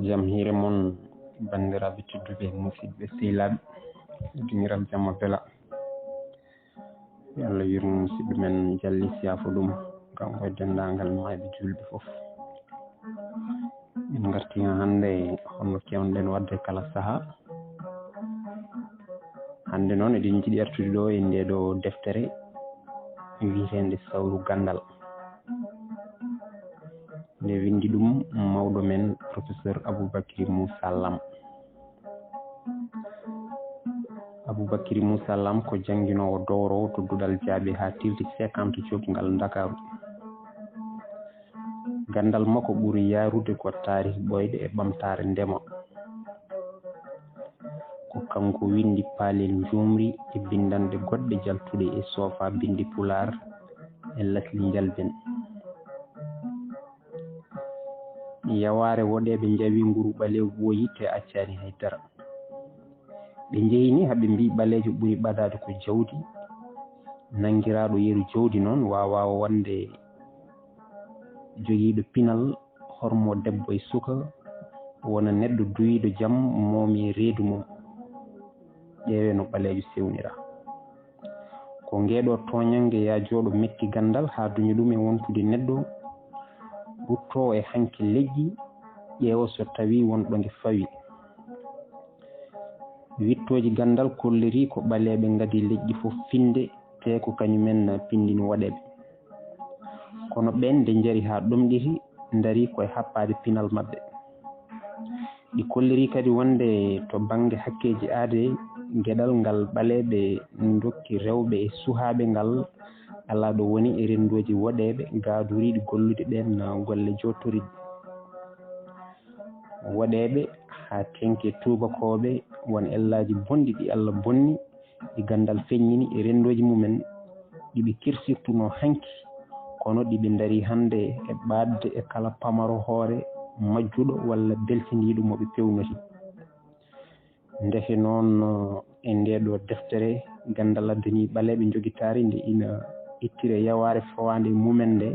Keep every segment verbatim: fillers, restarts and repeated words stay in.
Jam hiire mon, banndiraaɓe tedduɓe, musidɓe sehilaaɓe, duñiral jamma bela. Yo Allah yurmo musidɗo men Jalli, siyaafo ɗum, kanko e denndaangal maayɓe juulɓe fof. En ngartii haa hannde, hono keewnoɗen waɗde kala sahaa. Hannde noon, eɗen njiɗi artude ɗo e ndee ɗo deftere wiyeteende Sawru Ganndal. Nde winndi ɗum mawɗo men, Professeur Aboubacry Moussa Lam. Aboubacry Moussa Lam ko jannginoowo dowrowo to duɗal jaaɓi haa tilti cinquante cuɓngal Ndakaaru. Ganndal makko ɓuri yaarude ko taarih ɓooyɗe e ɓamtaare ndema. Ko kanko winndi Paalel Njuumri e binndanɗe goɗɗe jaltuɗe e soofa binndi Pulaar e lasli njalben. Yawaare woɗeeɓe njawi nguru ɓaleewu ɓooyi te accaani hay dara. Ɓe njehi ni haa ɓe mbii ɓaleejo ɓuri ɓadaade ko jawdi. Nanngiraaɗo yeru jawdi noon waawaa wonde jogiiɗo pinal, hormo debbo e suka, wona neɗɗo duwiiɗo jam, moomi e reedu mum. Ƴeewee no ɓaleejo sewnira. Ko ngeeɗo tooñannge yaajooɗo metti Ganndal haa duña ɗum e wontude neɗɗo, ruttoo e hanki leƴƴi, ƴeewa so tawii won ɗo nge fawi. Wiɗtooji Ganndal kollirii ko ɓaleeɓe ngadii leƴƴi fof finde, tee ko kañumen pinndini woɗeeɓe. Kono ɓeen nde njari haa ɗomɗiti, ndarii ko e happaade pinal maɓɓe. Ɗi kollirii kadi wonde to bannge hakkeeji aadee, geɗal ngal ɓaleeɓe ndokki rewɓe e suhaaɓe ngal alaa ɗo woni e renndooji woɗeeɓe gaadoriiɗi gollude ɗeen golle jooɗtoriiɗe. Woɗeeɓe haa teŋti e tuubakooɓe, won ellaaji bonɗi ɗi Allah bonni, ɗi Ganndal feññini e renndooji mumen, ɗi ɓe kirsirtunoo hanki, kono ɗi ɓe ndarii hannde e ɓaatde e kala pamaro hoore majjuɗo walla belsindiiɗo mo ɓe peewnoti. Ndeke noon, e ndee ɗoo deftere, Ganndal addanii ɓaleeɓe njogitaari nde ina ittira yawaare fawaande e mumen nde,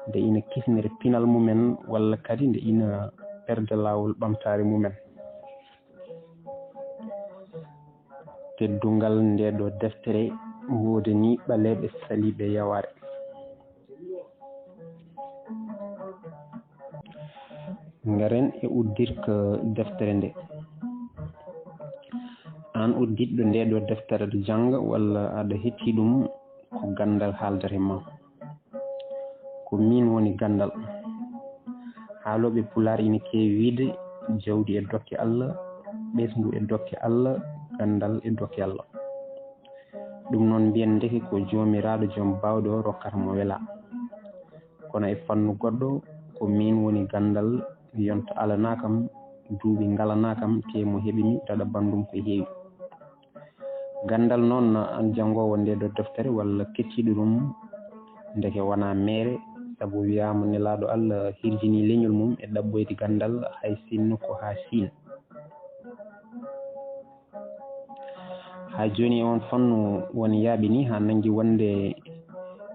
nde ina kisnira pinal mumen, walla kadi nde ina perda laawol ɓamtaare mumen. Teddungal ndee ɗoo deftere woodanii ɓaleeɓe saliiɓe yawaare. Ngaren e uddirka deftere nde. Aan udditɗo ndee ɗoo deftere, aɗa jannga walla aɗa heɗtii ɗum, ko Ganndal haaldata e ma. Ko miin woni Ganndal. Haalooɓe Pulaar ina keewi wiyde, jawdi e dokke Allah, ɓesngu e dokke Allah, ganndal e dokke Allah. Ɗum noon mbiyen ndeke ko Joomiraaɗo Joom Baawɗe o rokkata mo welaa. Kono e fannu goɗɗo, ko miin woni Ganndal, yonta alanaa kam, duuɓi ngalanaa kam, tee mo heɓi mi daɗa banndum ko heewi. Ganndal noon, aan janngoowo ndee ɗoo deftere walla keɗtiiɗo ɗum, ndeke wonaa meere, sabu wiyaama Nelaaɗo Allah hirjinii leñol mum e ɗaɓɓoyde Ganndal, hay sinno ko haa Siin. Haa jooni e oon fannu won yaaɓe nii haa nanngi wonde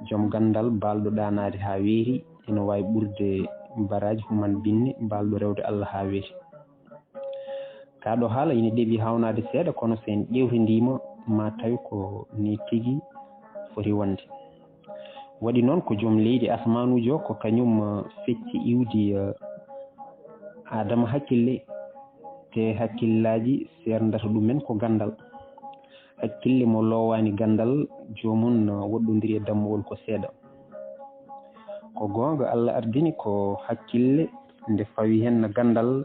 joom ganndal baalɗo ɗaanaade haa weeti ina waawi ɓurde baraaji human binne baalɗo rewde Allah haa weeti. Kaa ɗoo haala ina ɗeɓi haawnaade seeɗa, kono so en ƴeewtindiima, maa tawi ko nii tigi foti wonde. Waɗi noon ko joom leydi asmaanuujo, ko kañum, eh, fecci iwdi, eh, Aadama hakkille, te hakkillaaji seerndata ɗumen ko ganndal. Hakkille mo loowaani ganndal, joomum no woɗɗondiri e dammuwol ko seeɗa. Ko goonga, Allah ardini ko hakkille, nde fawi heen ganndal,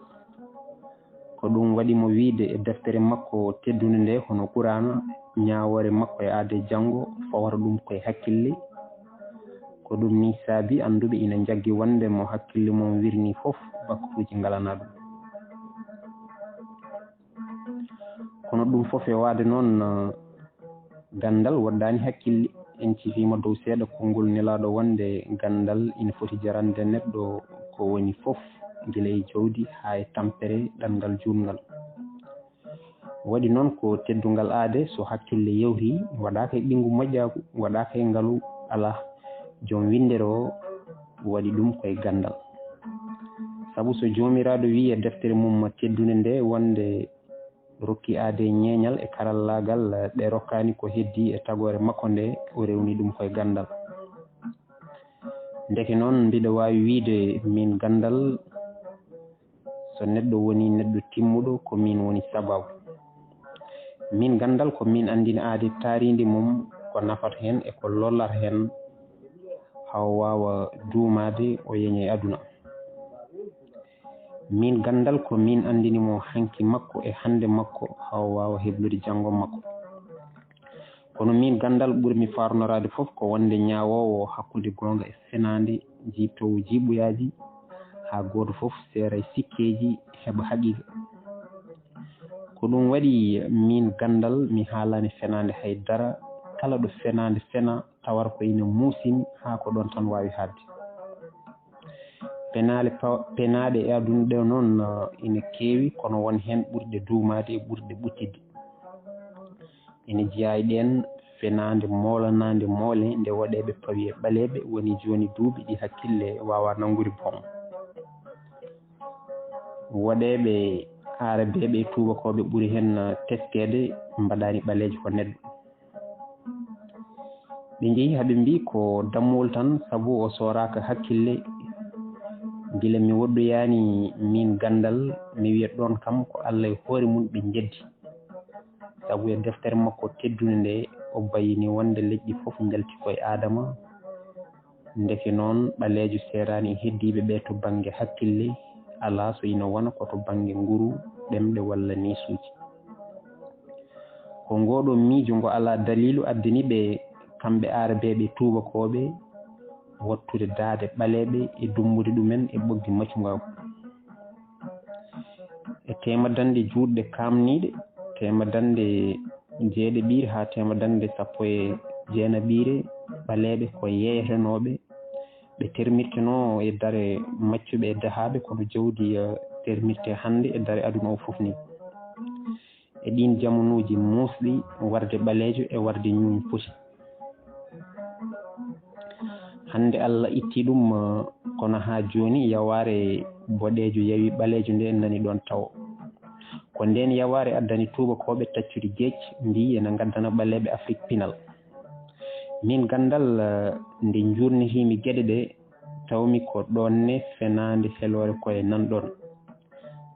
ko ɗum waɗi mo wiyde e deftere makko teddunde nde, hono Quraana, ñaawoore makko e aade janngo, fawata ɗum ko e hakkille. Ko ɗum nii saabi annduɓe ina njaggi wonde mo hakkille mum wirnii fof, bakkuuji ngalanaa ɗum. Kono ɗum fof e waade noon, eh, ganndal woɗɗaani hakkille. En cifiima dow seeɗa konngol Nelaaɗo wonde ganndal ina foti jarande neɗɗo ko woni fof, gila e jawdi haa e tampere ɗanngal juutngal. Waɗi noon ko teddungal aade, so hakkille yawtii, waɗaaka e ɓinngu moƴƴaagu, waɗaaka e ngalu alaa. Joom winndere o waɗi ɗum ko e ganndal. Sabu so Joomiraaɗo wiyi e deftere mum teddunde nde wonde rokki aadee ñeeñal e karallaagal, ɗe rokkaani ko heddii e tagoore makko nde o rewni ɗum koye ganndal. Ndeke noon, mbiɗa waawi wiyde miin ganndal, so neɗɗo woni neɗɗo timmuɗo, ko miin woni sabaabu. Miin ganndal ko miin anndini aadee taariindi mum, ko nafata heen e ko lollata heen, haa o waawa duumaade o yeña e aduna. Miin ganndal ko miin anndini mo hanki makko e hannde makko, haa o waawa heblude janngo makko. Kono miin ganndal ɓurmi faarnoraade fof ko wonde ñaawoowo hakkunde goonga e fenaande, jiiɓtoowo jiiɓuyaaji, haa gooto fof seera e sikkeeji, heɓa haqiiqa. Ko ɗum waɗi miin ganndal mi haalaani fenaande hay dara, kala ɗo fenaande fena tawata ko ina muusimi haa ko ɗoon tan waawi haaɗde. Penaale pa-, penaaɗe e aduna ɗo noon, eh, ina keewi, kono won heen ɓurɗe duumaade e ɓurɗe ɓuttidde. Ina jeyaa e ɗeen fenaande moolanaande moole nde woɗeeɓe pawi e ɓaleeɓe woni jooni duuɓi ɗi hakkille waawaa nanngude boom. Woɗeeɓe aarabeeɓe e tuubakooɓe ɓuri heen, eh, teskeede mbaɗaani ɓaleejo ko neɗɗo. Ɓe njehi haa ɓe mbii ko dammuwol tan, sabu o sooraaka hakkille. Gila mi woɗɗoyaani miin ganndal, mi wiya ɗoon kam ko Alla e hoore mum ɓe njeddi. Sabu e deftere makko teddunde nde, o bayyini wonde leƴƴi fof njalti ko e Aadama. Ndeke noon, ɓaleejo seeraani e heddiiɓe ɓe to bannge hakkille, alaa so ina wona ko to bannge nguru, ɗemɗe walla neesuuji. Ko ngooɗoo miijo ngo alaa daliilu addani ɓe, kamɓe aarabeeɓe tuubakooɓe, waɗtude daaɗe ɓaleeɓe e dummbude ɗumen e ɓoggi maccungaagu. E teemadannde juutɗe kaamniiɗe, teemadannde jeeɗiɓiire haa teemadannde sappo e jeenaɓiire, ɓaleeɓe ko yeeyanooɓe, ɓe termirtenoo e dare maccuɓe e dahaaɓe, kono jawdi, eh, termirte hannde e dare aduna o fof ni. E ɗiin jamanuuji muusɗi, warde ɓaleejo e warde ñuuñ poti. Hannde Alla itti ɗum, eh, kono haa jooni yawaare boɗeejo yawi ɓaleejo nde nani ɗoon tawo. Ko ndeen yawaare addani tuubakooɓe taccude geec, mbii ena ngaddana ɓaleeɓe Afrik pinal. Miin ganndal, eh, nde njuurnitiimi geɗe ɗe, tawmi ko ɗoon ne fenaande heloore koye nan ɗoon.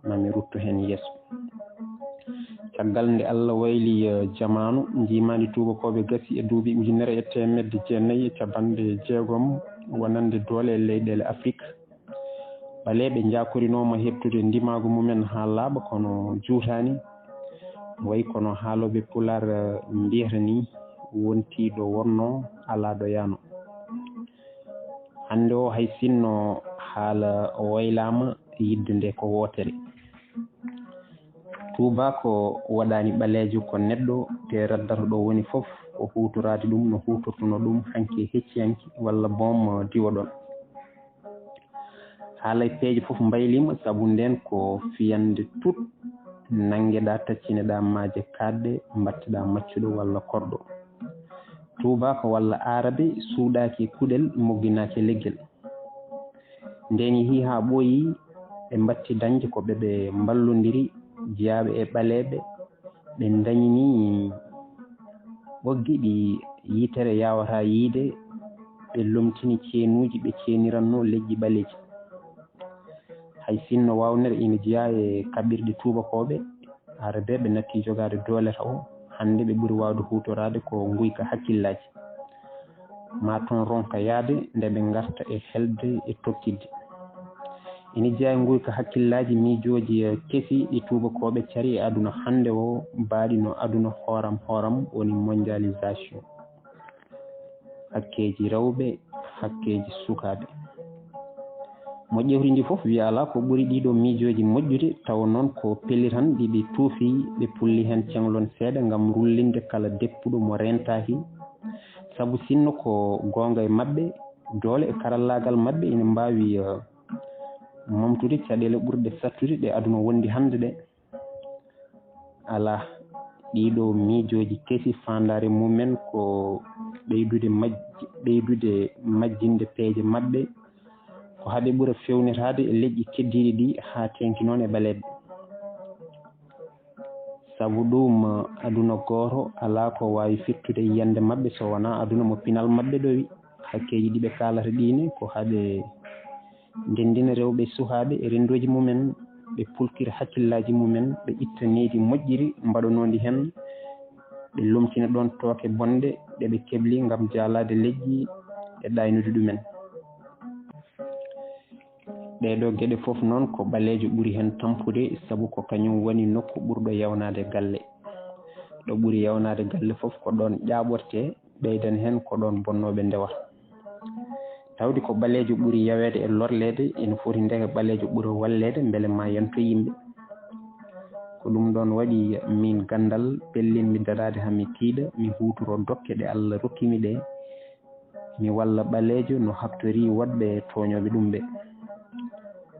Ma mi rutto heen yeeso. Caggal nde Alla wayli, eh, jamaanu, njiimaandi tuubakooɓe gasi e duuɓi ujunere e teemedde jeenayi e capanɗe jeegom wonande doole e leyɗeele Afrik. Ɓaleeɓe njaakorinooma heɓtude ndimaagu mumen haa laaɓa, kono juutaani. Wayi kono haalooɓe Pulaar, eh, mbiyata ni, wontii ɗo wonnoo, alaa ɗo yahnoo. Hannde o, hay sinno haala waylaama, yidde nde ko wootere. Tuubaako waɗaani ɓaleejo ko neɗɗo, te raddata ɗo woni fof ko huutoraade ɗum no huutortunoo ɗum hanki e hecciyanke walla boom diwa ɗoon. Haalay peeje fof mbayliima, sabu ndeen ko fiyannde tut, nanngeɗaa, taccineɗaa maaje kaaɗɗe, mbatteɗaa maccuɗo walla korɗo. Tuubaako walla aarabe suuɗaaki e kuɗel, mogginaaki e leggel. Ndeen yehii haa ɓooyii, ɓe mbatti dañde ko ɓe, ɓe mballondiri, jiyaaɓe e ɓaleeɓe, ɓe ndañini ɓoggi ɗi yitere yaawataa yiyde, ɓe lomtini ceenuuji ɓe ceenirannoo leƴƴi ɓaleeji. Hay sinno waawnere ina jeyaa e kaɓirɗe tuubakooɓe, aarabeeɓe nattii jogaade doole tawo, hannde ɓe ɓuri waawde huutoraade ko nguyka hakkillaaji. Ma toon ronka yahde nde ɓe ngarta e helde e tokkitde. Ina jeyaa e nguyka hakkillaaji miijooji, eh, kesi ɗi tuubakooɓe cari e aduna hannde o, baaɗi no aduna hooram hooram woni mondialisation. Hakkeeji rewɓe, hakkeeji sukaaɓe. Mo ƴewri ndi fof wiya alaa ko ɓuri ɗiɗo miijooji moƴƴude, tawa noon ko pellitan ɗi ɓe tuufi, ɓe pulli heen ceŋlon seeɗa ngam rullinde kala deppuɗo mo reentaaki. Sabu sinno ko goonga e maɓɓe, doole e karallaagal maɓɓe ina mbaawi, eh, momtude caɗeele ɓurɗe sattude ɗe aduna wondi hannde ɗe. Alaa, ɗiɗo miijooji kesi faandaare mumen ko ɓeydude majj-, ɓeydude majjinde peeje maɓɓe, Ko hade ɓura fewnitaade e leƴƴi keddiiɗi ɗi haa teeŋti noon e ɓaleeɓe. Sabu ɗum, aduna gooto alaa ko waawi fettude e yiyannde maɓɓe so wonaa aduna mo pinal maɓɓe ɗowi. Hakkeeji ɗi ɓe kaalata ɗii ne ko hade ndenndina rewɓe e sukaaɓe e renndooji mumen, ɓe pulkira hakkillaaji mumen, ɓe itta nehdi moƴƴiri mbaɗanoondi heen, ɓe lomtina ɗoon tooke bonɗe ɗe ɓe kebli ngam jaalaade leƴƴi e ɗaaynude ɗumen. Ɗee ɗoo geɗe fof noon ko ɓaleejo ɓuri heen tampude, sabu ko kañum woni nokku ɓurɗo yawnaade galle. Ɗo ɓuri yawnaade galle fof ko ɗoon ƴaaɓortee, ɓeydan heen ko ɗoon bonnooɓe ndewata. Tawde ko ɓaleejo ɓuri yaweede e lorleede, ina foti ndeke ɓaleejo ɓura walleede mbele ma yanto yimɓe. Ko ɗum ɗoon waɗi miin ganndal pellinmi daraade haa mi tiiɗa, mi huutoro dokke ɗe Allah rokki mi ɗe, mi walla ɓaleejo no habtori woɗɓe tooñooɓe ɗum ɓe.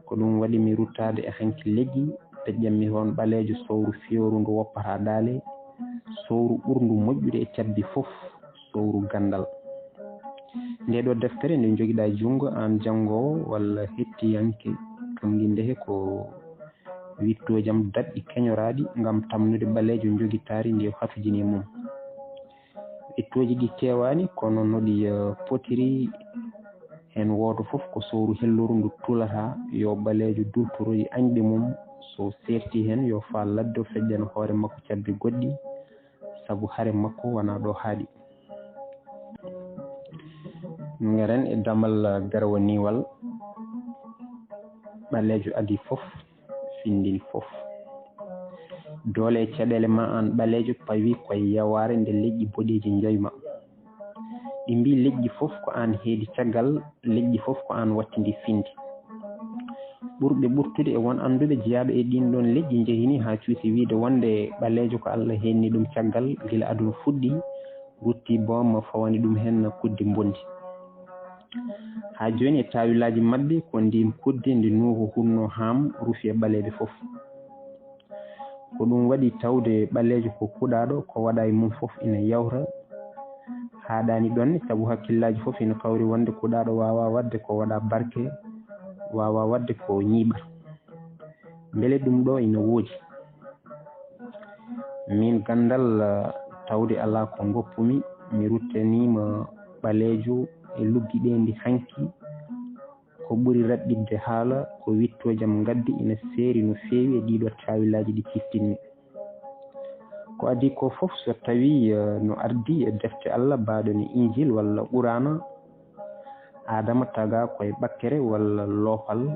Ko ɗum waɗi mi ruttaade e hanki leƴƴi, peƴƴanmi toon ɓaleejo sowru feeru ndu woppata ɗaale, sowru ɓurndu moƴƴude e cabbi fof, sowru ganndal. Nde ɗo deftere nde njogiɗa junngo aan janngoowo walla hettiyanke, tonngi ndehe ko wittoojam daɗɗi keñoraaɗi ngam tamnude ɓaleejo njogitaari ndi o hatujini mum. Wittooji ɗi keewaani, kono no ɗi, eh, potiri, heen wooto fof ko sowru helluru ndu tulata, yo ɓaleejo dultoroy añɓe mum, so seerti heen yo faal ladde o feƴƴana hoore makko cabbi goɗɗi, sabu hare makko wonaa ɗo haaɗi. Ngaren e damal garwaniwal, ɓaleejo adii fof, findini fof. Doole e caɗeele ma aan ɓaleejo pawi ko e yawaare nde leƴƴi boɗeeji njoy ma. Ɗi mbii leƴƴi fof ko aan heedi caggal, leƴƴi fof ko aan wattindi findi. Ɓurɓe ɓurtude e won annduɓe jeyaaɓe e ɗiin ɗoon leƴƴi njehini haa cuusi wiyde wonde ɓaleejo ko Allah heenni ɗum caggal gila aduna fuɗɗi, rutti boom fawani ɗum heen kuddi mbondi. Haa jooni e taawilaaji maɓɓe ko ndiin kuddi ndi nuuhu hunno haam rufi e ɓaleeɓe fof. Ko ɗum waɗi tawde ɓaleejo ko kuɗaaɗo, ko waɗa e mum fof ina yawta. Haaɗaani ɗoon ne, sabu hakkillaaji fof ina kawri wonde kuɗaaɗo waawaa waɗde ko waɗa barke, waawaa waɗde ko ñiiɓata. Mbele ɗum ɗo ina woodi? Miin ganndal, ah, tawde alaa ko ngoppumi, mi ruttaniima ɓaleejo e luggiɗeendi hanki. Ko ɓuri raɓɓiɗde haala ko wittoojam ngaddi ina seeri no feewi e ɗiiɗo taawilaaji ɗi ciftinmi. Ko adii ko fof so tawii, eh, no ardi e defte Allah baaɗo ni Injil walla Quraana, Aadama tagaa ko e ɓakkere walla loopal.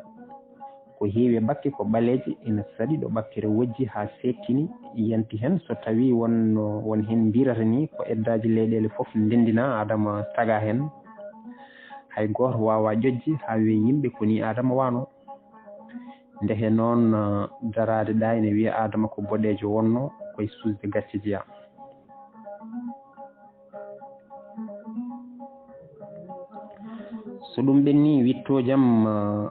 Ko heewi e ɓakke ko ɓaleeje, ina saɗi ɗo ɓakkere wojji haa seettini, yanti heen so tawii won no won heen mbirata ni ko eddaaji leyɗeele fof ndenndinaa, Aadama tagaa heen. Hay gooto waawaa ƴoƴde haa wiya yimɓe ko nii Aadama waano. Ndehe noon, eh, daraade ɗaa ina wiya Aadama ko boɗeejo wonno, ko e suusde gacce jeyaa. So ɗum ɓenni, wittooji am, eh,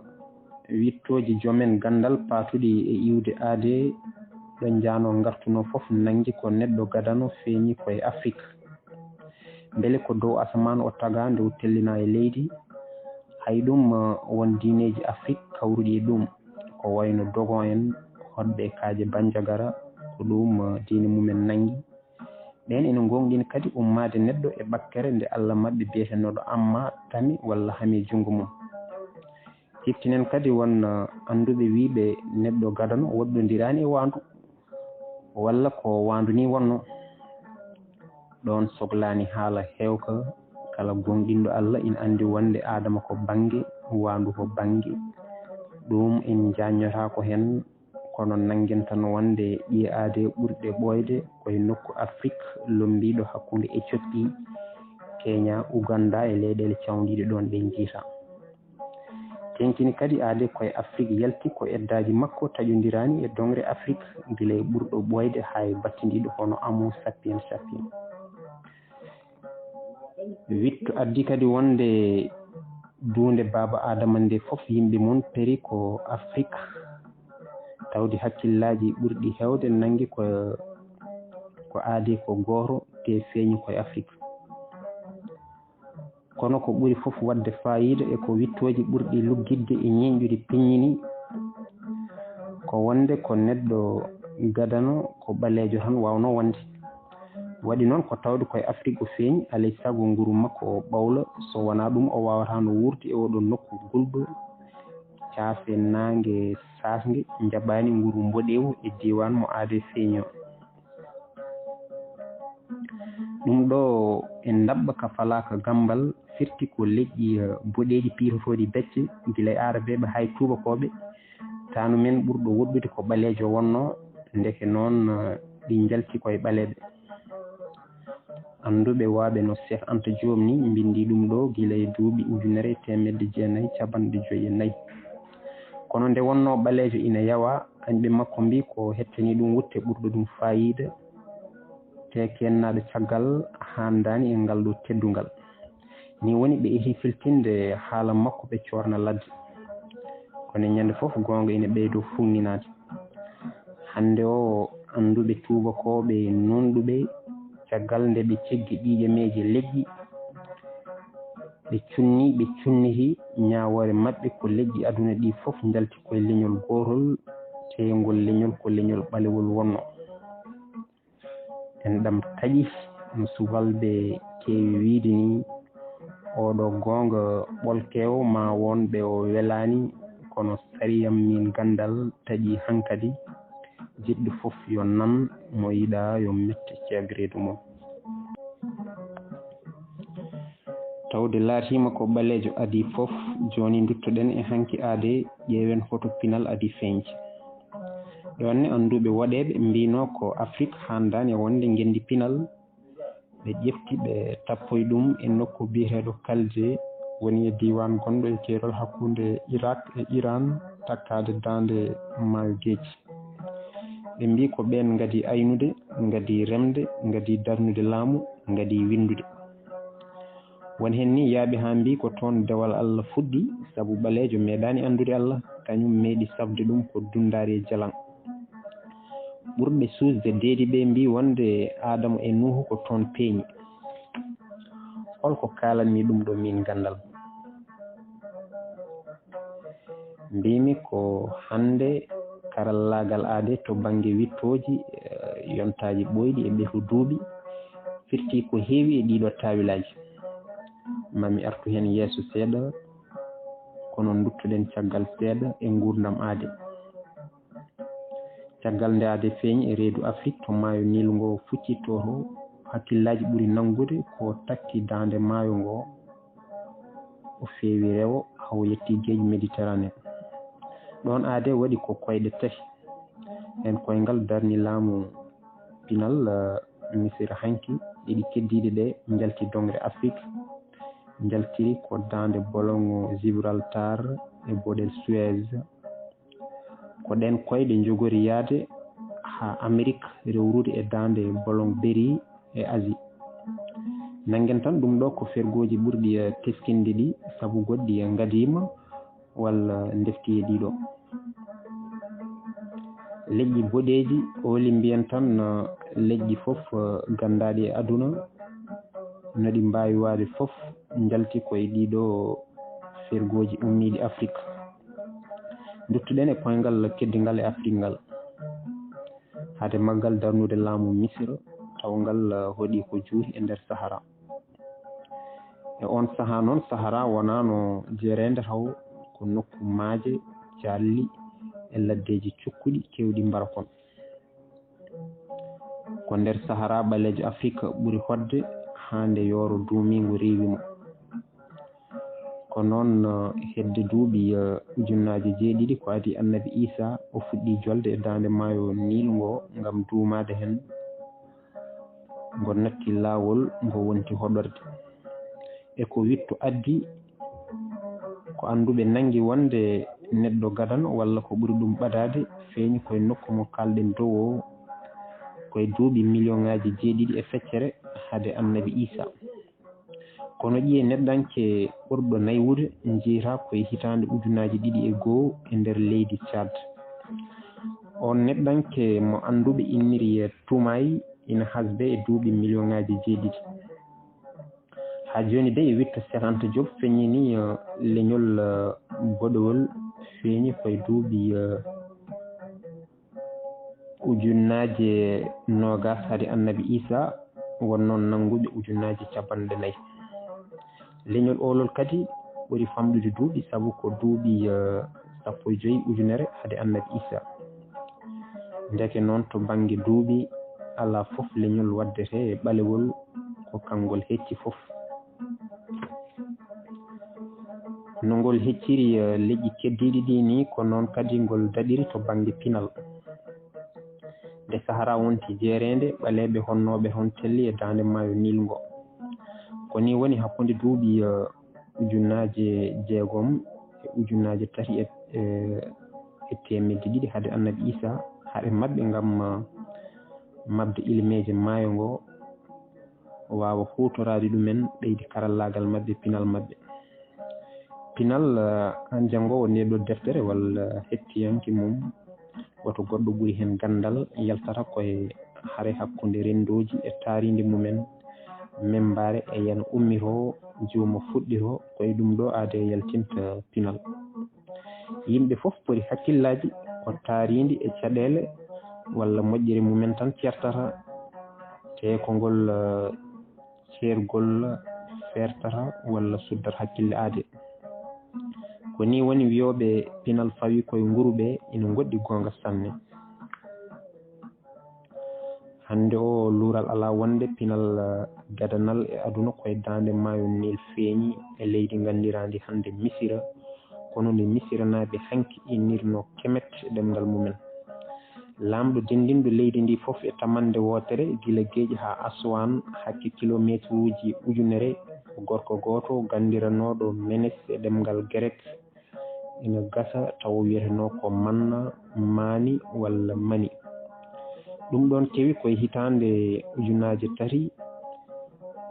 wittooji joomen ganndal paatuɗi e iwde aadee ɗo njaanoo ngartunoo fof nanngi ko neɗɗo gadano feeñi ko e Afrik. Mbele ko dow asamaan o tagaa nde o tellinaa e leydi? Hay ɗum, eh, won diineeji Afrik kawruɗi e ɗum, ko wayno Dogon en, hoɗɓe e kaaƴe Banjagara, ko ɗum, eh, diine mumen nanngi. Ɓeen ina ngoongɗini kadi ummaade neɗɗo e ɓakkere nde Allah maɓɓe biyetenooɗo Amma tami walla hami junngo mum. Ciftinen kadi won, eh, annduɓe wiyɓe neɗɗo gadano woɗɗondiraani e waandu, walla ko waandu ni wonno. Ɗoon soglaani haala heewka, kala gooŋɗinɗo Allah ina anndi wonde Aadama ko bannge, waandu ko bannge. Ɗum en njaññotaako heen, kono nanngen tan wonde ɗiye aadee ɓurɗe ɓooyde ko e nokku Afrik lommbiiɗo hakkunde Ethiopie, Kenya, Uganda e leyɗeele cawndiiɗe ɗoon ɗe njiytaa. Teeŋtini kadi aadee ko e Afrik yalti ko eddaaji makko taƴondiraani e doŋre Afrik, gila e ɓurɗo ɓooyde haa e battindiiɗo hono Homo sapiens sapiens. Witto addi kadi wonde duunde baaba Aadama nde fof yimɓe mum peri ko Afrik, tawde hakkillaaji ɓurɗi heewde nanngi ko, ko aadee ko gooto, te feeñi ko e Afrik. Kono ko ɓuri fof waɗde faayiida e ko wiɗtooji ɓurɗi luggitde e ñiiñƴude peññini, ko wonde ko neɗɗo gadano ko ɓaleejo tan waawnoo wonde. Waɗi noon ko tawde ko e Afrik o feeñi, alaa e sago nguru makko o ɓawla, so wonaa ɗum o waawataano wuurde e ooɗoo nokku gulɗo caafe naange saasnge, njaɓaani nguru mboɗeewu e diiwaan mo aadee feeñi o. Ɗum ɗo e ndaɓɓa ka falaaka gammbal firti ko leƴƴi, eh, boɗeeji piirotooɗi becce, gila e Aarabeeɓe haa e Tuubakooɓe. Taanu men ɓurɗo woɗɗude ko ɓaleejo wonnoo, ndeke noon, eh, ɗi njalti ko e ɓaleeɓe. Annduɓe waaɓe no Seek Anta Joom ni mbinndi ɗum ɗo gila e duuɓi ujunere e teemedde jeenayi capanɗe joyi e nayi. Kono nde wonnoo ɓaleejo ina yawaa, añɓe makko mbii ko hettani ɗum wutte ɓurɗo ɗum faayiida, te keennaaɗo caggal haandaani e ngal ɗo teddungal. Ni woni ɓe ehi filtinde haala makko ɓe coorna ladde. Kono e ñande fof goonga ina ɓeydo fuŋŋinaade. Hannde o annduɓe tuubakooɓe nunɗuɓe caggal nde ɓe ceggi ɗiiƴameeje leƴƴi, ɓe cunni, ɓe cunniti ñaawoore maɓɓe ko leƴƴi aduna ɗi fof njalti koye leñol gootol, te ngol leñol ko leñol ɓalewol wonnoo. En ɗam taƴi no subalɓe keewi wiide ni, oɗo goonga ɓolkewo ma won ɓe o welaani, kono sariyam min ganndal taƴi hankadi, jiɗɗo fof yo nan, mo yiɗa yo mette ceegreedu mum. Tawde laatiima ko ɓaleejo adii fof, jooni nduttoɗen e hanki aade, ƴeewen hoto pinal adii feeñde. Ɗoon ne annduɓe woɗeeɓe mbiinoo ko Afrik haandaani e wonde ngenndi pinal. Ɓe ƴefti, ɓe tappoyi ɗum e nokku biyeteeɗo Kalje, woni e diiwaan gonɗo e keerol hakkunde Irak e Iran, takkaade daande maayo geeci. Ɓe mbii ko ɓeen ngadii aynude, ngadii remde, ngadii darnude laamu, ngadii winndude. Won heen nii yaaɓi haa mbii ko toon dewal Allah fuɗɗi, sabu ɓaleejo meeɗaani anndude Allah, kañum meeɗi safde ɗum ko dunndaari e jalan. Ɓurɓe suusde deedi ɓe mbii wonde Aadama e Nuuhu ko toon peeñi. Hol ko kaalanmi ɗum ɗo min ganndal? Mbiimi ko hannde karallaagal aade to bannge wiɗtooji, eh, yontaaji ɓooyɗi e ɓeto duuɓi, firti ko heewi e ɗiiɗo taawilaaji. Mami artu heen yeeso seeɗa, kono nduttoɗen caggal seeɗa e nguurndam aade. Caggal nde aade feeñi e reedu Afrik to maayo Niil ngo fuccitto to, hakkillaaji ɓuri nanngude ko takki daande maayo ngo, o feewi rewo haa o yetti geej Méditerranée. Ɗoon aade waɗi ko koyɗe tati. Heen koyngal darni laamu pinal, eh, Misira hanki, ɗiɗi keddiiɗe ɗe njalti doŋre Afrik, njaltiri ko daande bolongo Gibraltar e boɗel Suez. Ko ɗeen koyɗe njogori yahde haa Amerik rewrude e daande bolong Beri e Asie. Nanngen tan ɗum ɗo ko fergooji ɓurɗi, eh, teskinde ɗi, sabu goɗɗi, eh, ngadiima walla ndefti e ɗiɗo. Leƴƴi boɗeeji, ooli mbiyen tan, eh, leƴƴi fof, eh, ganndaaɗi e aduna, no ɗi mbaawi waade fof, njalti ko e ɗiɗo fergooji ummiiɗi Afrik. Nduttuɗen e koyngal keddingal e Afrik ngal. Hade maggal darnude laamu Misira, tawngal hoɗi ko juuti e nder Sahara. E oon sahaa noon, Sahara wonaano jeereende taw, ko nokku maaje, calli e laddeeji cukkuɗi keewɗi mbarakon. Ko nder Sahara ɓaleejo Afrik ɓuri hoɗde haa nde yooro duumiingu riiwi mo. Ko noon, eh, hedde duuɓi, eh, ujunnaaje jeeɗiɗi ko adii Annabi Iisaa, o fuɗɗii jolde e daande maayo Niil ngo ngam duumaade heen, ngo natti laawol ngo wonti hoɗorde. E ko wiɗto addi, ko annduɓe nanngi wonde neɗɗo gadano walla ko ɓuri ɗum ɓadaade feeñi ko e nokku mo kaalɗen dow o, ko e duuɓi miliyoŋaaji jeeɗiɗi e feccere hade Annabi Iisaa. Kono ƴiye neɗɗanke ɓurɗo naywude njiyata ko e hitaande ujunaaji ɗiɗi e goo e nder leydi Tchad. Oon neɗɗanke mo annduɓe inniri Toumaï ina hasbe e duuɓi miliyoŋaaji jeeɗiɗi. Haa jooni dey, e wiɗto Seek Anta Joop feññini, eh, leñol, eh, boɗewol feeñi koye duuɓi, eh, ujunnaaje noogaas hade Annabi Iisaa, won noon nannguɓe ujunnaaje capanɗe nayi. Leñol oolol kadi ɓuri famɗude duuɓi, sabu ko duuɓi, eh, sappo e joy ujunere hade Annabi Iisaa. Ndeke noon, to bannge duuɓi, alaa fof leñol waddetee e ɓalewol ko kanngol hecci fof. No ngol hecciri, eh, leƴƴi keddiiɗi ɗii nii, ko noon kadi ngol daɗiri to bannge pinal. Nde Sahara wonti jeereende, ɓaleeɓe honnooɓe toon telli e daande maayo Niil ngo. Ko nii woni hakkunde duuɓi, eh, ujunnaaje jeegom e ujunnaaje tati e, e, e teemedde ɗiɗi hade Annabi Iisaa, hare maɓɓe ngam, eh, maɓde ilimeeje maayo ngo, waawa huutoraade ɗumen, ɓeydi karallaagal maɓɓe, pinal maɓɓe. Pinal, eh, aan janngoowo ndee ɗoo deftere walla hettiyanke mum, woto goɗɗo ɓuri heen ganndal, yaltata ko e hare hakkunde renndooji e taariindi mumen, memmbaare e yana ummitoo, juuma fuɗɗitoo, ko e ɗum ɗoo aadee yaltinta pinal. Yimɓe fof poti hakkillaaji ko taariindi e caɗeele walla moƴƴere mumen tan ceertata, te ko ngol, eh, ceergol feertata walla suddata hakkille aadee. Ko nii woni wiyooɓe pinal fawii koye nguru ɓee ina ngoɗɗi goonga sanne. Hannde oo luural alaa wonde pinal, eh, gadanal e aduna koye daande maayo Niil feeñi e leydi nganndiraandi hannde Misira, kono nde Misiranaaɓe hanki innirnoo kemet e ɗemngal mumen. Laamɗo denndinɗo leydi ndii fof e tamannde wootere, gila Geeƴi haa Aswaan, hakke kilomeeteruuji ujunere, ko gorko gooto ganndiranooɗo Menes e ɗemngal Gerek, ina gasa tawa wiyetenoo ko Manna, Maani walla Mani. Ɗum ɗoon kewi ko e hitaande ujunnaaje tati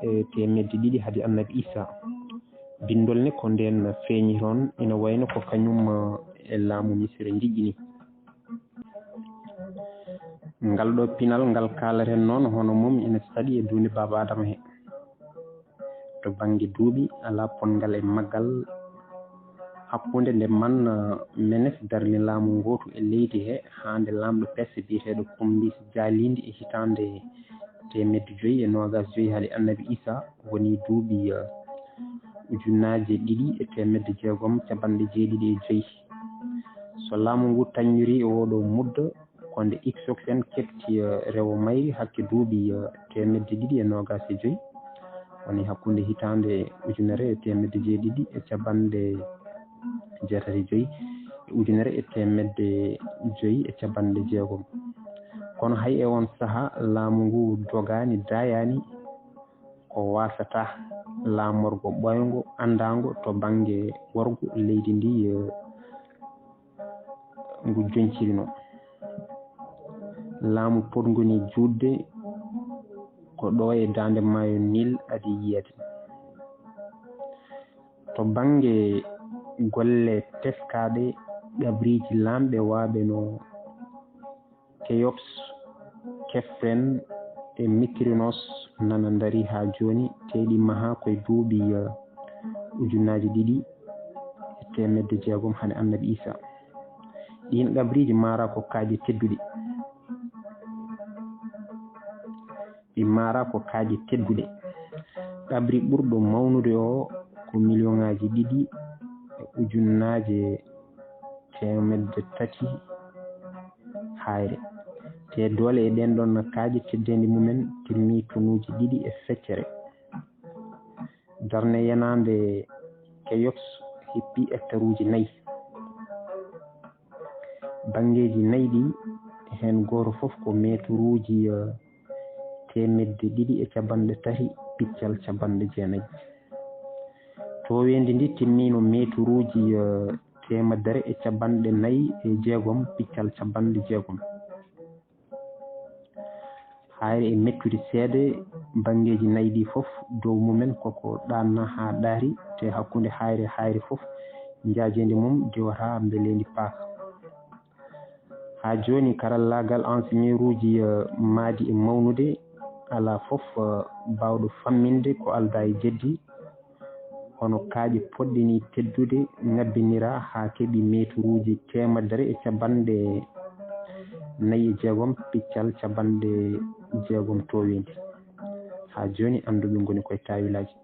e teemedde ɗiɗi hade Annabi Iisaa. Binndol ne ko ndeen feeñi toon, ina wayno ko kañum, eh, e laamu Misira njiƴƴini. Ngal ɗoo pinal ngal kaalaten noon, hono mum ina saɗi e duunde Baaba Aadama he. To bannge duuɓi, alaa potngal e maggal. Hakkunde nde Manna, eh, Menes darni laamu ngootu e leydi he, haa nde laamɗo Perse biyeteeɗo Kumbis jaalii ndi e hitaande teemedde joy e noogaas joy hade Annabi Iisaa, woni duuɓi, eh, ujunnaaje ɗiɗi e teemedde jeegom capanɗe jeeɗiɗi e joy. So laamu ngu tañirii e oo ɗoo mudda, ko nde Iksoks en keɓti, eh, rewo mayri hakke duuɓi, eh, teemedde ɗiɗi e noogaas e joy, woni hakkunde hitaande ujunere e teemedde jeeɗiɗi e capanɗe jeetati e joy e ujunere e teemedde joy e capanɗe jeegom. Kono hay e oon sahaa, laamu ngu dogaani, daayaani ko waasataa laamorgo ɓooyngo anndaango to bannge worgo leydi ndi, eh, ngu joñcirino. Laamu potngu ni juutde ko ɗo e daande maayo Nil adii yiyeede. To bannge golle teskaaɗe, qabriiji laamɓe waaɓe no Keops, Kefren e Mikrinos nana ndarii haa jooni, tee ɗi mahaa ko e duuɓi, eh, ujunnaaji ɗiɗi e teemedde jeegom hade Annabi Iisaa. Ɗiin qabriiji maaraa ko kaaƴe tedduɗe. Ɗi maaraa ko kaaƴe tedduɗe. Qabri ɓurɗo mawnude oo ko miliyoŋaaji ɗiɗi e ujunnaaje teemedde tati haayre. Tee doole e ɗeen ɗoon kaaƴe teddeendi mumen timmii tonuuji ɗiɗi e feccere. Darnde yenaande Keops hippii ektaruuji nayi. Banngeeji nayi ɗii, heen gooto fof ko meeturuuji, eh, teemedde ɗiɗi e capanɗe tati piccal capanɗe jeenayi. Tooweendi ndii timmiino meeturuuji, eh, teemedere e capanɗe nayi e jeegom piccal capanɗe jeegom. Haayre e mettude seede, banngeeji nayi ɗii fof, dow mumen koko ɗaannaa haa ɗaati, te hakkunde haayre e haayre fof, njaajeendi mum diwataa mbeleendi paaka. Haa jooni, karallaagal enseigneuruuji, eh, maadi e mawnude, alaa fof baawɗo famminde ko aldaa e jeddi, hono kaaƴe poɗɗe nii teddude ŋabbiniraa haa keɓi meeturuuji teemedere e capanɗe nayi e jeegom piccal capanɗe jeegom tooweendi. Haa jooni annduɓe ngoni koye taawilaaji.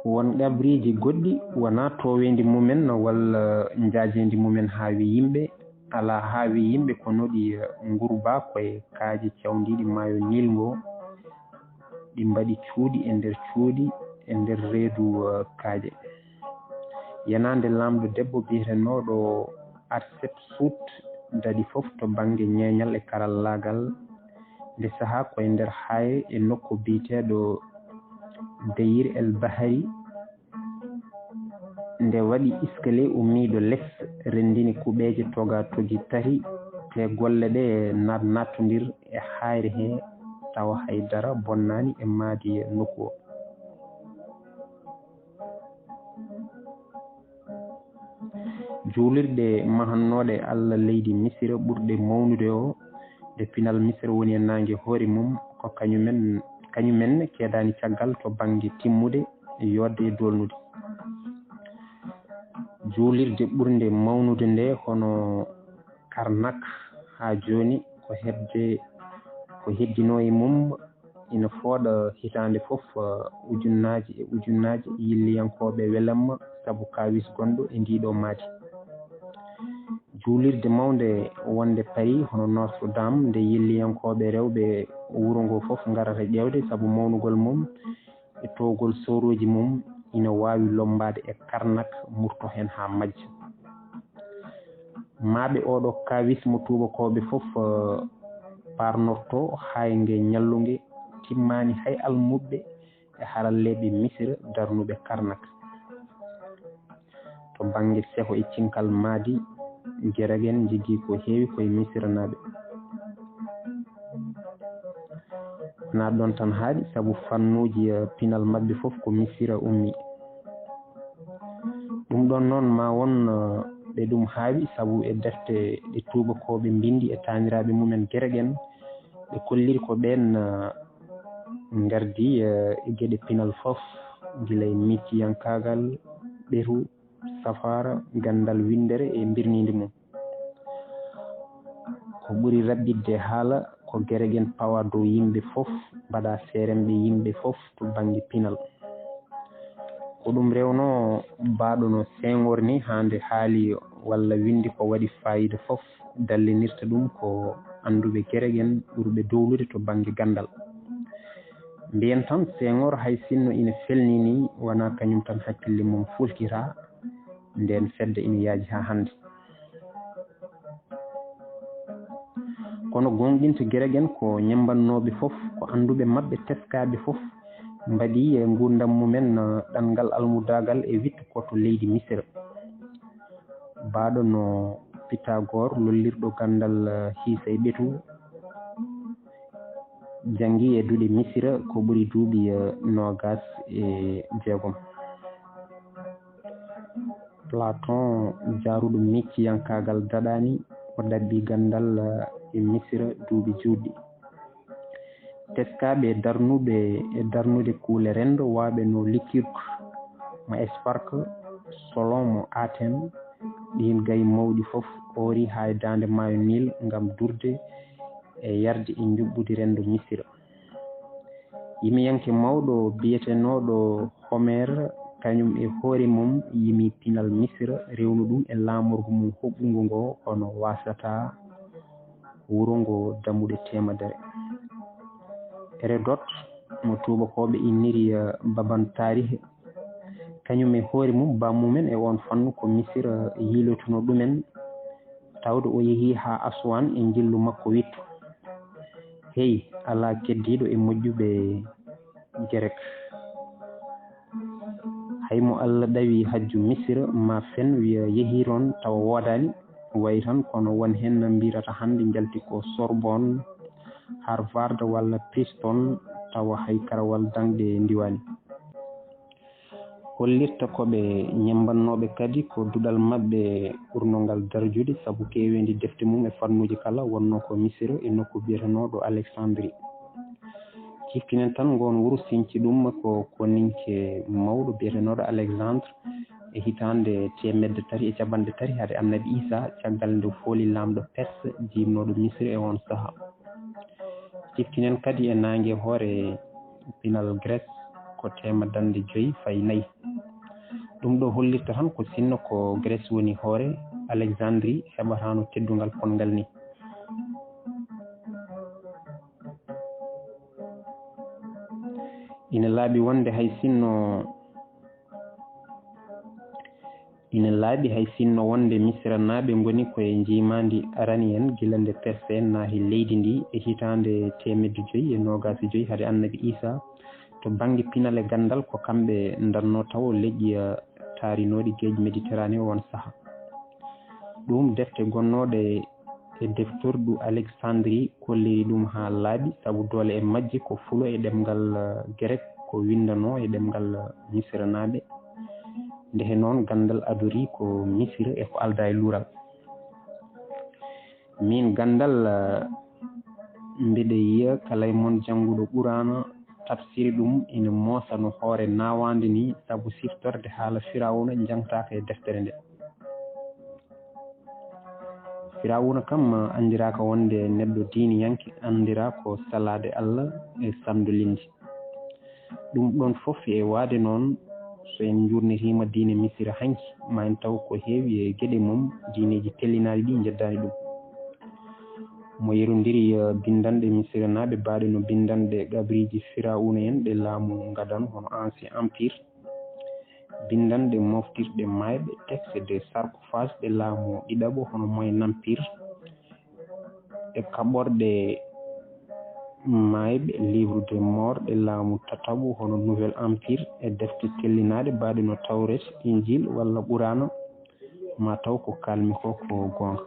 Won qabriiji goɗɗi wonaa tooweendi mumen walla njaajeendi mumen haawi yimɓe, alaa haawi yimɓe ko noɗi ngurba koye kaaƴe cawndiiɗi maayo Niil ngo, ɗi mbaɗi cuuɗi e nder cuuɗi e nder reedu kaaƴe. Yenaande laamɗo debbo biyetenooɗo Hatshepsut daɗi fof to bannge ñeeñal e karallaagal, nde sahaa ko e nder Haye e nokku biyeteeɗo Deyir el Bahari, nde waɗi iskale ummiiɗo les, renndini kuɓeeje toga togi tati, te golle ɗe naat naattondir e haayre he, tawa hay dara bonnaani e maadi nokku o. Juulirɗe mahannooɗe Allah leydi Misira ɓurɗe mawnude o, nde pinal Misira woni e naange hoore mum, ko kañumen, kañumen keedaani caggal to bannge timmude, yooɗde e doolnude. Juulirde ɓurnde mawnude nde, hono Karnak, haa jooni ko hedde, ko heddinoo e mum, ina fooɗa hitaande fof, eh, ujunnaaji e ujunnaaji yilliyankooɓe welamma sabu kaawis gonɗo e ndiiɗo maadi. Juulirde mawnde wonde Paris, hono Notre Dame, nde yilliyankooɓe rewɓe wuro ngo fof ngarata ƴeewde sabu mawnugol mum e toowgol soorooji mum, ina waawi lommbaade e Karnak, murto heen haa majja. Maaɓe ooɗo kaawis mo tuubakooɓe fof, eh, paarnorto, haa e nge ñallunge, timmaani hay almuɓɓe e haralleeɓe Misira darnuɓe Karnak. To bannge seho e cinkal maadi, Gerek en njogii ko heewi koye Misiranaaɓe. Wonaa ɗoon tan haaɗi, sabu fannuuji, eh, pinal maɓɓe fof ko Misira ummii. Ɗum ɗoon noon ma won, eh, ɓe ɗum haawi, sabu e defte ɗe tuubakooɓe mbinndi e taaniraaɓe mumen Gerek en, ɓe kolliri ko ɓeen, eh, ngardii, eh, e geɗe pinal fof, gila e micciyankaagal, ɓetu, safaara, ganndal winndere e mbirniindi mum. Ko ɓuri raɓɓiɗde haala ko Gerek en pawa dow yimɓe fof, mbaɗa seeremɓe yimɓe fof to bannge pinal. Ko ɗum rewnoo baaɗo no Senghor ni, haa nde haali walla winndi ko waɗi faayiida fof, dallinirta ɗum ko annduɓe Gerek en ɓurɓe dowlude to bannge ganndal. Mbiyen tan Senghor hay sinno ina felni ni, wonaa kañum tan hakkille mum fulkira, ndeen fedde ina yaaji haa hannde. Kono goongɗinta Gerek en ko ñemmbannooɓe fof, ko annduɓe maɓɓe teskaaɓe fof, mbaɗi e nguurndam mumen, eh, ɗanngal almudaagal e wiɗto ko to leydi Misira. Baaɗo no Pythagore, lollirɗo ganndal, eh, hiisa e ɓetu, janngi e duɗe Misira ko ɓuri duuɓi, eh, noogaas e jeegom. Platon, jaaruɗo micciyankaagal daɗaani, o ɗaɓɓi ganndal, eh, e Misira duuɓi juutɗi. Teskaaɓe darnuɓe e darnude kuule renndo, waaɓe no Lycurgue, mo Sparte, Solon mo Athènes, ɗiin gayi mawɗi fof oori haa e daande maayo Niil ngam duurde e yarde e njuɓɓudi renndo Misira. Yimiyanke mawɗo biyetenooɗo Homer, kañum e hoore mum yimi pinal Misira, rewnu ɗum e laamorgo mum hoɓɓungo ngo, kono waasata wuro ngo dammuɗe teemedere. Hérodote, mo tuubakooɓe inniri, eh, Baban Taarih, kañum e hoore mum, baamumen e oon fannu ko Misira yiilotuno ɗumen, tawde o yehii haa Aswan e njillu makko wiɗto. Hey, alaa keddiiɗo e moƴƴuɓe Gerek. Hay mo Allah ɗawi hajju Misira, ma fen wiya yehii toon tawa woodaani, wayi tan kono won heen mbiyata hannde njalti ko Sorbonne, Harvard walla Princeton, tawa hay karawal daŋde ndiwaani. Hollirta ko ɓe ñemmbannooɓe kadi ko duɗal maɓɓe ɓurnongal darjude, sabu keeweendi defte mum e fannuuji kala wonnoo ko Misira e nokku biyetenooɗo Alexandrie. Ciftinen tan ngoon wuro sinci ɗum ko koninke mawɗo biyetenooɗo Alexandre e hitaande teemedde tati e capanɗe tati hade Annabi Iisaa, caggal nde fooli laamɗo Perse jiimnooɗo Misira e oon sahaa. Ciftinen kadi e naange hoore pinal Grèce ko teemedannde joy fay nayi. Ɗum ɗo hollirta tan ko sinno ko Grèce woni hoore, Alexandrie heɓataano teddungal potngal nii. Ina laaɓi wonde hay sinno Ina laaɓi hay sinno wonde Misiranaaɓe ngoni ko e njiimaandi arani en gila nde Perse en naati leydi ndi e hitaande teemedde joy e noogaas e joy hade Annabi Iisaa, to bannge pinal e ganndal ko kamɓe ndarnoo tawo leƴƴi eh, taarinooɗi geej Méditerranée oon sahaa. Ɗum defte gonnooɗe e deftordu Alexandrie kolliri ɗum haa laaɓi, sabu doole e majje ko fulo e ɗemngal eh, Gerek, ko winndanoo e ɗemngal eh, Misiranaaɓe. Ndeke noon ganndal adorii ko Misira e ko aldaa e luural. Miin ganndal eh, mbeɗa yiya kala e mon jannguɗo Quraana tafsiri ɗum ina moosa no hoore naawaande nii, sabu siftorde haala Firawna njangtaaka e deftere nde. Firawuna kam anndiraaka wonde neɗɗo diiniyanke, anndiraa ko salaade Allah e sanndolinde. Ɗum ɗoon fof e waade noon, so en njuurnitiima diine Misira hanki, ma en taw ko heewi e geɗe mum diineeji tellinaaɗi ɗi njeddaani ɗum. Mo yerondiri eh, binndanɗe Misiranaaɓe baaɗe no binndanɗe qabriiji Firawuna en ɗe laamu Ngadan hono Ancien Empire, binndanɗe moftirɗe maayɓe, texte de sarcophage ɗe laamu ɗiɗaɓo hono Moyen Empire, e kaɓorɗe maayɓe, livre de mort ɗe laamu tataɓo hono Nouvel Empire, e defte tellinaaɗe baaɗe no Tawreet, Injil walla Quraana, ma taw ko kaalmi ko ko goonga.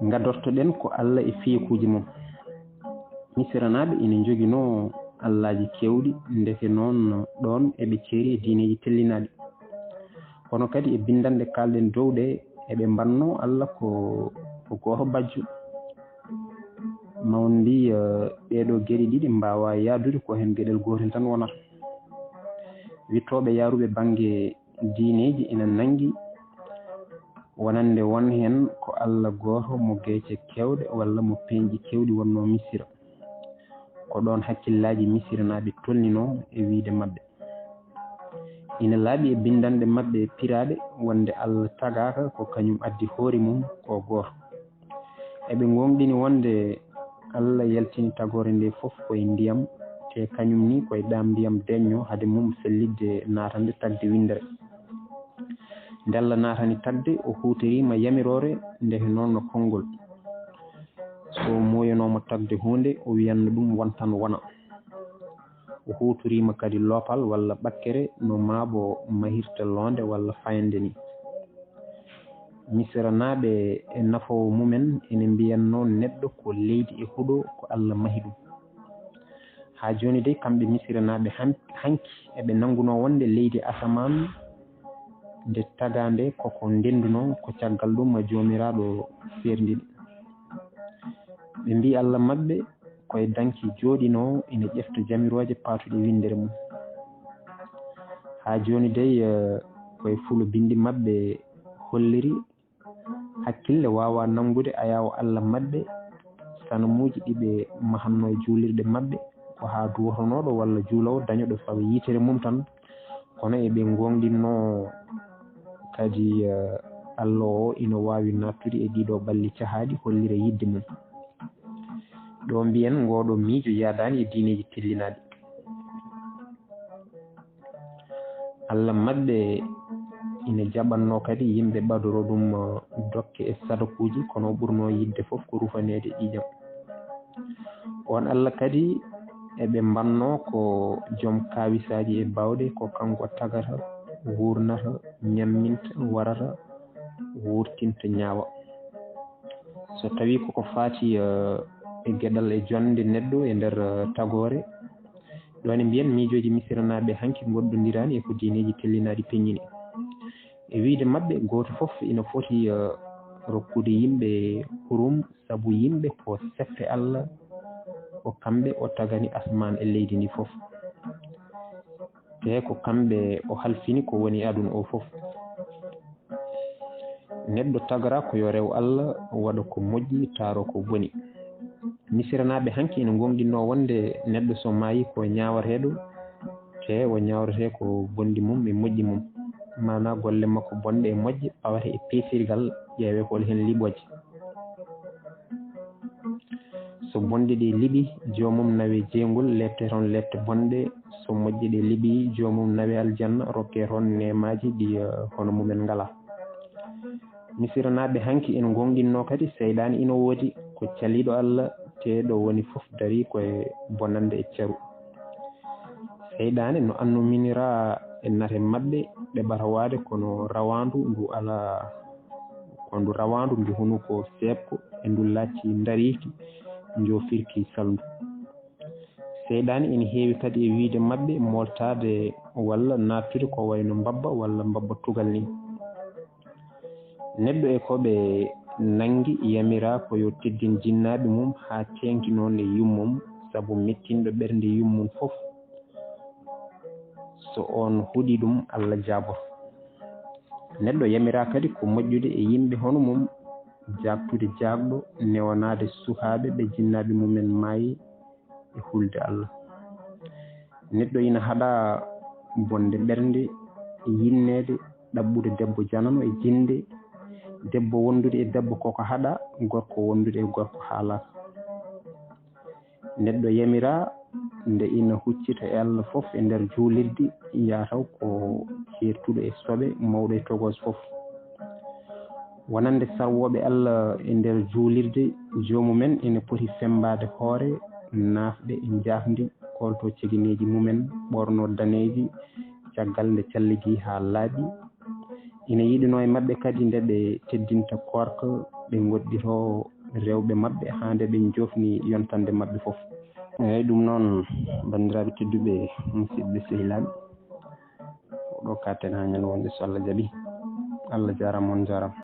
Ngadortoɗen ko Allah e fiyekuuji mum. Misiranaaɓe ina njoginoo allaaji keewɗi, ndeke noon ɗoon eɓe ceeri e diineeji tellinaaɗi. Kono kadi e binndanɗe kaalɗen dow ɗe, eɓe mbannoo Allah ko ko gooto bajjo. Mawndi eh, ɗee ɗoo geɗe ɗiɗi mbaawaa yahdude ko heen geɗel gootel tan wonata. Wiɗtooɓe yahruɓe bannge diineeji ina nanngi wonande won heen ko Allah gooto mo geece keewɗe walla mo peeñɗi keewɗi wonnoo Misira. Ko ɗoon hakkillaaji Misiranaaɓe tolninoo e wiyde maɓɓe. Ina laaɓi e binndanɗe maɓɓe piraaɗe wonde Allah tagaaka ko kañum addi hoore mum ko gooto. Eɓe ngoongɗini wonde Allah yaltini tagoore nde fof ko e ndiyam, te kañum ni ko e ɗaam ndiyam deeƴnoo hade mum fellitde naatande tagde winndere. Nde Allah naatani tagde, o huutoriima yamiroore nde he noon no konngol. So o muuyanoo mo tagde huunde, o wiyanno ɗum won tan wona. O huutoriima kadi loopal walla ɓakkere no maabo mahirta loonde walla fayannde ni. Misiranaaɓe e nafoowo mumen ene mbiyannoo neɗɗo ko leydi e huɗo ko Allah mahi ɗum. Haa jooni dey kamɓe Misiranaaɓe han- hanki eɓe nanngunoo wonde leydi asamaan nde tagaande koko ndennduno ko caggal ɗum Joomiraaɗo feerndi ɗe. Ɓe mbii Allah maɓɓe ko e danki jooɗinoo ina ƴefta jamirooje paatuɗe winndere mum. Haa jooni dey eh, ko e fulo binndi maɓɓe holliri hakkille waawaa nanngude ayaawo Allah maɓɓe sanamuuji ɗi ɓe mahatnoo e juulirɗe maɓɓe ko haa duwotonooɗo walla juuloowo dañoɗo fawa yitere mum tan. Kono eɓe ngoongɗinnoo kadi eh, Allah o ina waawi naattude e ɗiɗo ɓalli cahaaɗi hollira yiɗde mum. Ɗo mbiyen ngooɗo miijo yahdaani e diineeji tellinaaɗi. Allah maɓɓe ina jaɓannoo kadi yimɓe ɓadoroo ɗum dokke e sadakuuji, kono o ɓurnoo yiɗde fof ko rufaneede ƴiiƴam. Oon Allah kadi eɓe mbannoo ko joom kaawisaaji e baawɗe, ko kanko tagata, wuurnata, ñamminta, warata, wuurtinta, ñaawa. So tawii koko faati eh, e geɗal e jonnde neɗɗo e nder eh, tagoore, Ɗo ne mbiyen miijooji Misiranaaɓe hanki ngoɗɗondiraani e ko diineeji tellinaaɗi peññini. E wiyde maɓɓe, gooto fof ina foti, eh, rokkude yimɓe hurum, sabu yimɓe ko sefre Allah, ko kamɓe o tagani asmaan e leydi ndi fof. Te ko kamɓe o halfini ko woni aduna o fof. Neɗɗo tagara ko yo rew Allah, waɗa ko moƴƴi, taaro ko boni. Misiranaaɓe hanki ina ngoongɗinnoo wonde neɗɗo so maayi ko ñaawateeɗo, te o ñaawretee ko bonɗi mum e moƴƴi mum. Maanaa golle makko bonɗe e moƴƴe pawata e peesirgal, ƴeewee ko hol heen liɓooje. So bonɗe ɗe liɓi, joomum nawe jeygol, leepte toon leepte bonɗe. So moƴƴe ɗe liɓi, joomum nawe aljanna, rokke toon neemaaji ɗi, eh, hono mumen ngalaa. Misiranaaɓe hanki ina ngoongɗinnoo kadi seyɗaane ina woodi, ko caliiɗo Allah, te ɗo woni fof darii ko e bonannde e caru. Seyɗaane no annuminiraa e nate maɓɓe ɗe ɓatawaade kono rawaandu ndu alaa, ko ndu rawaandu ndu hunuko seepko e ndu lacci ndariiki njoofirki salndu. Seyɗaane ina heewi kadi e wiyde maɓɓe mooltaade walla naattude ko wayno mbabba walla mbabba tugal ni. Neɗɗo e ko ɓe nanngi yamiraa ko yo teddin jinnaaɓe mum haa teeŋti noon e yummum, sabu mettinɗo ɓernde yummum fof, so oon huɗi ɗum, Allah jaaboto. Neɗɗo yamiraa kadi ko moƴƴude e yimɓe hono mum, jaabtude jaagɗo, newanaade sukaaɓe ɓe jinnaaɓe mumen maayi e hulde Allah. Neɗɗo ina haɗa bonde ɓernde, yinneede, ɗaɓɓude debbo janano e jinde, debbo wondude e debbo koko haɗa, gorko wondude e gorko haalaaka. Neɗɗo yamiraa nde ina huccita e Allah fof e nder juulirde, yaa taw ko ceertuɗo e soɓe, mawɗo e togoos fof. Wonande sarwooɓe Allah e nder juulirde, joomumen ina poti femmbaade hoore, naafde e njaafndi, koolto cegeneeji mumen, ɓoorno daneeji, caggal nde calligi haa laaɓi. Ina yiɗunoo e maɓɓe kadi nde ɓe teddinta koorka, ɓe ngoɗɗitoo rewɓe maɓɓe haa nde ɓe njoofni yontannde maɓɓe fof. Eey, ɗum noon, banndiraaɓe tedduɓe, musidɓe sehilaaɓe, ko ɗo kaaɗten haa ñande wonde so Allah jaɓi. Allah jaaraama, on njaaraama.